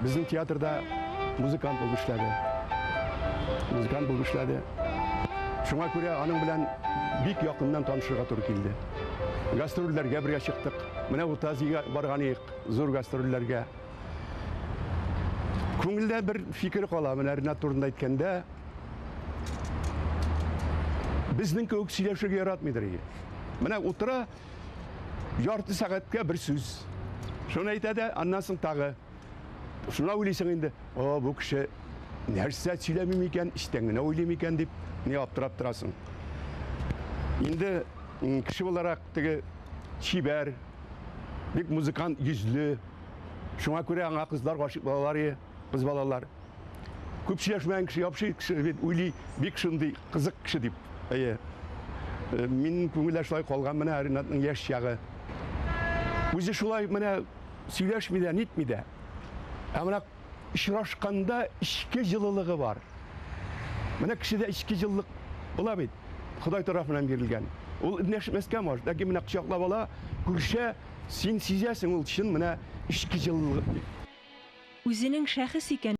Безнең театрда музыкант булып эшләде. Музыкант булып эшләде. Шуңа күрә аның белән бик якыннан танышырга туры килде. Гастрольләргә бергә чыктык. Менә Урта Азиягә барган идек, зур гастрольләргә. Күңелдә бер фикер кала, менә Ринат турында әйткәндә, безнең кебек сөйләшергә яратмыйдыр иде. Менә утыра, ярты сәгатькә бер сүз. Шуны әйтә дә, аннан соң тагы. Шуна уйлыйсың инде, о, бу кеше нәрсә сөйләми микән, эчтән генә уйлый микән дип, ни аптырап торасың. Инде кеше буларак теге чибәр, бик музыкант йөзле. Шуңа күрә аңа кызлар гашыйк булалар, кыз балалар. Күп сөйләшмәгән кеше, вообще кеше бит уйлый, бик шундый кызык кеше дип. Әйе. Э, Минем күңелдә шулай калган менә Ринатның яшь чагы. Үзе шулай менә сөйләшми дә, нитми дә. Ә менә очрашканда эчке җылылыгы бар. Менә кешедә эчке җылылык була бит. Ходай тарафыннан бирелгән. Ул эндәшмәскә может, ләкин менә кочаклап ала, күршә, син сизәсең, ул чын менә эчке җылылык. Үзенең шәхес икән.